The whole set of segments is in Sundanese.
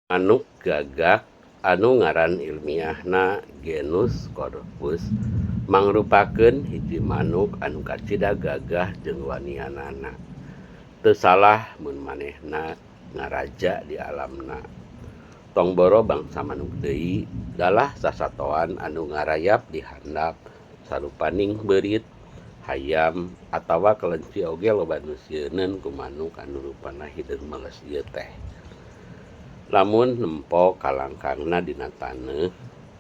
Manuk gagak anu ngaran ilmiahna genus Corvus mangrupakeun hiji manuk anu kacida gagah jeung wanianana. Teu salah mun manehna ngaraja di alamna. Tong boro bangsa manuk deui dalah sasatoan anu ngarayap di handap sarupaning beurit, hayam atawa kelenci oge loba nu sieuneun ku manuk anu rupana hideung meles ieu teh. Lamun nempo kalangkangna dina taneuh,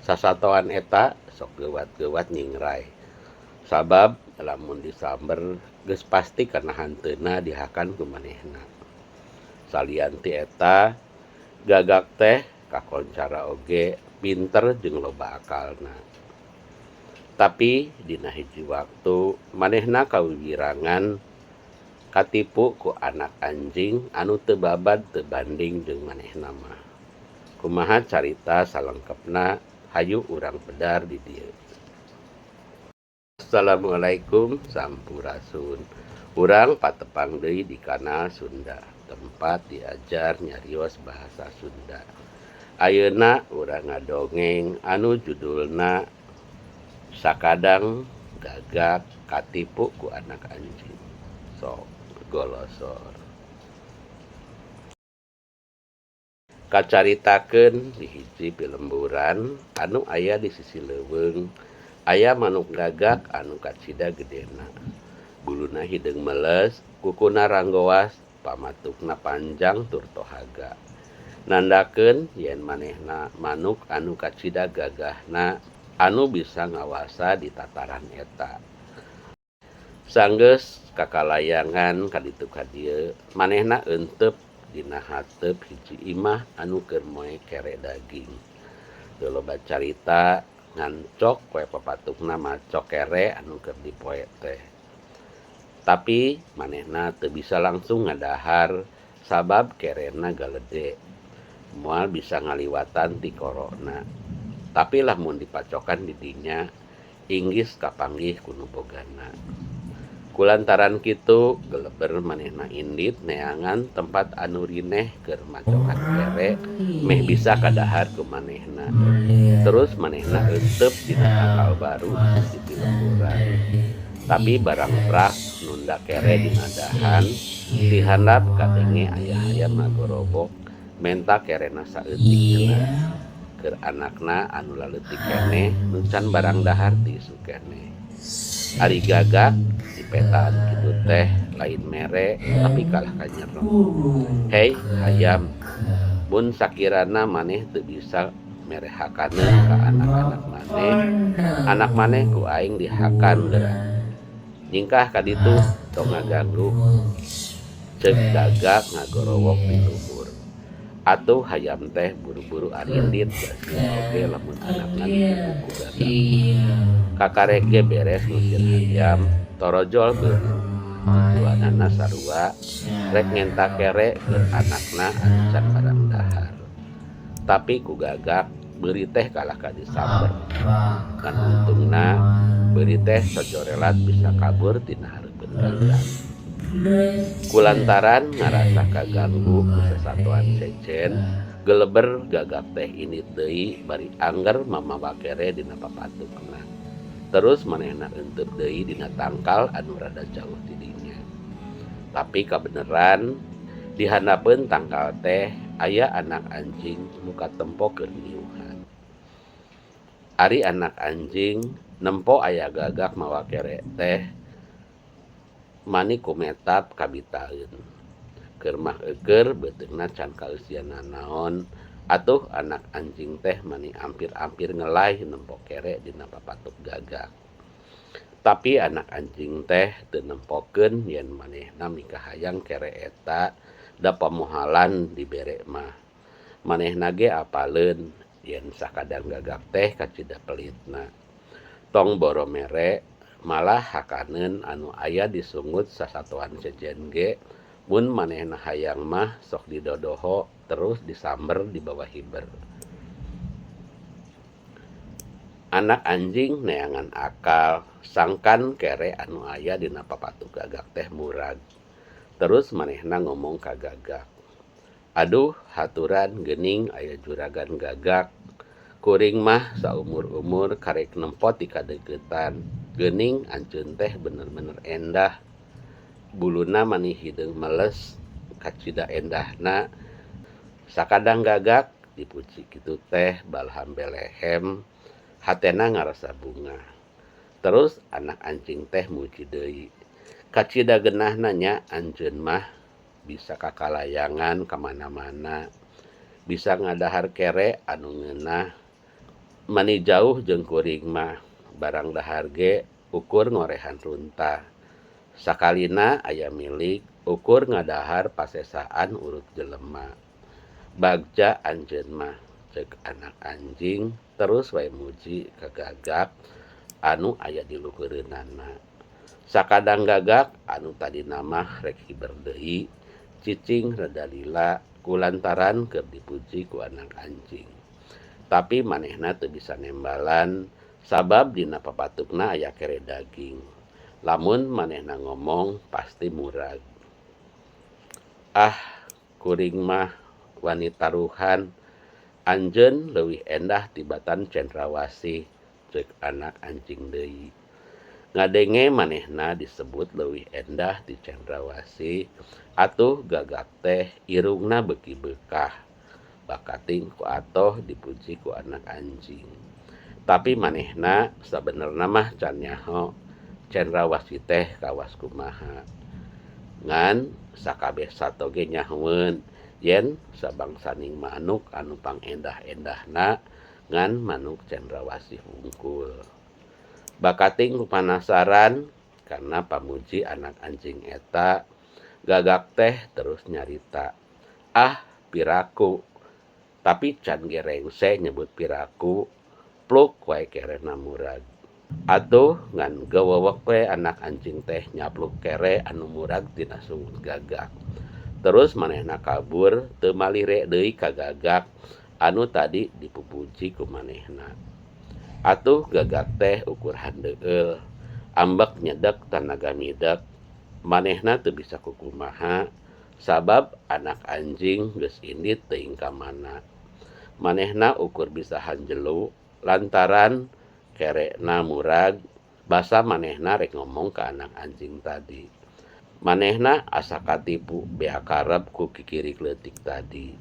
sasatoan eta sok geuwat-geuwat nyingray. Sabab lamun disamber geus pasti kana hanteuna dihakan ku manehna. Salian ti eta, gagak teh kakoncara oge pinter jeung loba akalna. Tapi dina hiji waktu manehna kawiwirangan katipu ku anak anjing anu teu babad teu banding jeung manehna mah. Kumaha carita salengkepna hayu urang pedar di dieu. Assalamualaikum sampurasun. Urang patepang deui di kanal Sunda, tempat diajar nyarios bahasa Sunda. Ayeuna urang ngadongeng anu judulna Sakadang Gagak Katipu ku Anak Anjing. Sok golosor. Kacaritakeun di hiji pilemburan anu aya di sisi leuweung aya manuk gagak anu kacida gedena. Buluna hideung meles, kukuna ranggoas, pamatukna panjang tur tohaga. Nandakeun yen manehna manuk anu kacida gagahna anu bisa ngawasa di tataran eta. Sanggeus kakalayangan ka ditu ka dieu, manehna euteup dina hateup hiji imah anu keur moe kere daging. Teu loba carita ngan cok we papatukna macok kere anu keur dipoe teh. Tapi manehna teu bisa langsung ngadahar sabab kerena galede. Moal bisa ngaliwatan ti korona. Tapi lamun dipacokan di dinya inggis kapanggih ku nu bogana. Kulantaran kitu geleber manehna indit neangan tempat anu rineh keur macokan kere meh bisa kadahar ku manehna. Terus manehna euteup dina tangkal baru di sisi pilemburan. Tapi barang prak nunda kere dina dahan ti handap kadenge aya hayam ngagorobok menta kerena saeutik cenah keur anakna anu laleutik keneh nu can barang dahar ti isuk keneh. Ari gagak dipetaan kitu teh lain mere tapi kalah ka nyerem. Hei hayam, mun sakirana maneh teu bisa mere hakaneun ka anak-anak maneh, anak maneh ku aing dihakan geura. Nyingkah ka ditu tong ngaganggu. Ceuk gagak ngagorowok di luhur. Atuh hayam teh buru-buru arindit da sieun oge lamun anakna ditipu ku gagak. Kakarek ge beres ngusir hayam, torojol beurit. Tujuanana sarua rek ngenta kere keur anakna anu can barang dahar. Tapi ku gagak beurit teh kalah ka disamber. Ngan untungna beurit teh sojorelat bisa kabur tina hareupeun gagak. Kulantaran ngarasa kaganggu ku sasatoan sejen, geleber gagak teh indit deui bari angger mamawa kere dina papatukna. Terus manehna euteup deui dina tangkal anu rada jauh ti dinya. Tapi kabeneran di handapeun tangkal teh aya anak anjing nu katempo keur niuhan. Ari anak anjing nempo aya gagak mawa kere teh mani kumetap kabitaeun. Keur mah eukeur beuteungna can kaeusian nanaon, atuh anak anjing teh mani ampir-ampir ngelay nempo kere dina papatuk gagak. Tapi anak anjing teh teu nempokeun yen manehna mikahayang kere eta da pamohalan dibere mah. Manehna ge apaleun yen sakadang gagak teh kacida pelitna. Tong boro mere malah hakaneun anu aya disungut sasatoan sejen ge mun manehna hayang mah sok didodoho terus disamber di bawah hiber. Anak anjing neangan akal sangkan kere anu aya dina papatuk gagak teh murag. Terus manehna ngomong ka gagak. Aduh haturan geuning aya juragan gagak. Kuring mah saumur-umur karek nempo ti kadeuketan. Geuning anjeun teh bener-bener endah. Buluna mani hideung meles kacida endahna. Sakadang gagak dipuji kitu teh balham belehem hatena ngarasa bungah. Terus anak anjing teh muji deui. Kacida geunahna nya anjeun mah bisa kakalayangan ka mana-mana. Bisa ngadahar kere anu ngeunah. Mani jauh jeung kuring mah barang dahar ge ukur ngorehan runtah. Sakalina aya milik ukur ngadahar pasesaan urut jelema. Bagja anjeun mah ceuk anak anjing terus wae muji ka gagak anu aya di luhureunana. Sakadang gagak anu tadina mah rek hiber deui cicing rada lila kulantaran keur dipuji ku anak anjing. Tapi manehna teu bisa nembalan sabab dina papatukna aya kere daging. Lamun manehna ngomong pasti murag. Ah, kuring mah wani taruhan anjeun leuwih endah tibatan cendrawasih ceuk anak anjing deui. Ngadenge manehna disebut leuwih endah ti cendrawasih atuh gagak teh irungna beuki beukah. Bakating ku atoh dipuji ku anak anjing. Tapi manehna sabenerna mah can nyaho cendrawasih teh kawas kumaha. Ngan sakabeh sato ge nyahoeun yen sabangsaning manuk anu pangendah-endahna ngan manuk cendrawasih wungkul. Bakating ku panasaran karena pamuji anak anjing eta gagak teh terus nyarita. Ah, piraku. Tapi can ge rengse nyebut piraku, pluk wae kerena murag. Atuh ngan geuweuwek we anak anjing teh nyapluk kere anu murag tina sungut gagak. Terus manehna kabur teu malire deui ka gagak anu tadi dipupuji ku manehna. Atuh gagak teh ukur handeueul, ambek nyedek tanaga midek. Manehna teu bisa kukumaha sabab anak anjing geus indit teuing ka mana. Manehna ukur bisa hanjelu lantaran kerena murag basa manehna rek ngomong ka anak anjing tadi. Manehna asa katipu bea karep ku kikirik leutik tadi.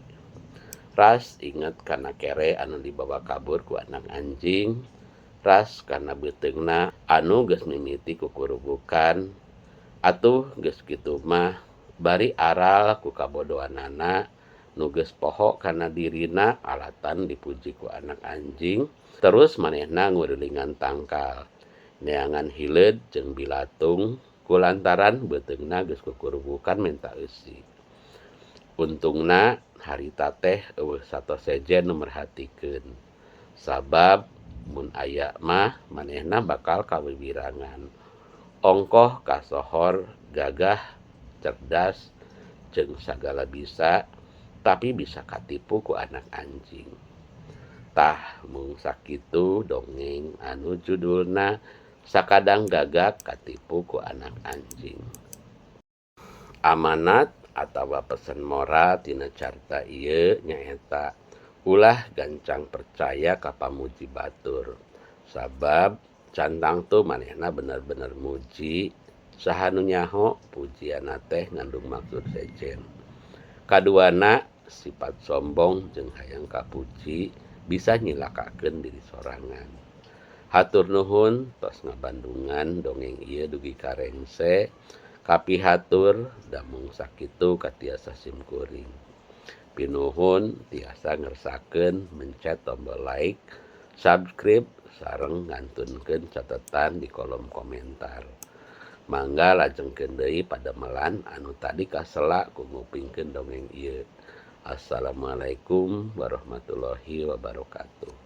Ras inget kana kere anu dibawa kabur ku anak anjing, ras kana beuteungna anu geus mimiti kukurubukan. Atuh geus kitu mah bari aral ku kabodohanana nu geus poho kana dirina alatan dipuji ku anak anjing. Terus manehna ngurilingan tangkal neangan hileud jeung bilatung kulantaran beuteungna geus kukurubukan menta eusi. Untungna harita teh eueuh sato sejen nu merhatikeun. Sabab mun aya mah manehna bakal kawiwirangan. Ongkoh kasohor gagah cerdas jeung sagala bisa tapi bisa katipu ku anak anjing. Tah mung sakitu dongeng anu judulna Sakadang Gagak Katipu ku Anak Anjing. Amanat atawa pesen moral tina carita ieu nyaeta ulah gancang percaya ka pamuji batur. Sabab can tangtu manehna bener-bener muji saha nu nyaho pujianna teh ngandung maksud sejen. Kaduana sifat sombong jeung hayang kapuji bisa nyilakakeun diri sorangan. Hatur nuhun tos ngabandungan dongeng ieu dugi ka rengse. Kapihatur damung sakitu katiasa simkuring. Pinuhun tiasa ngersakeun mencet tombol like, subscribe sareng ngantunkeun catetan di kolom komentar. Mangga lajengkeun deui padamelan anu tadi kasela ku ngupingkeun dongeng ieu. Assalamualaikum warahmatullahi wabarakatuh.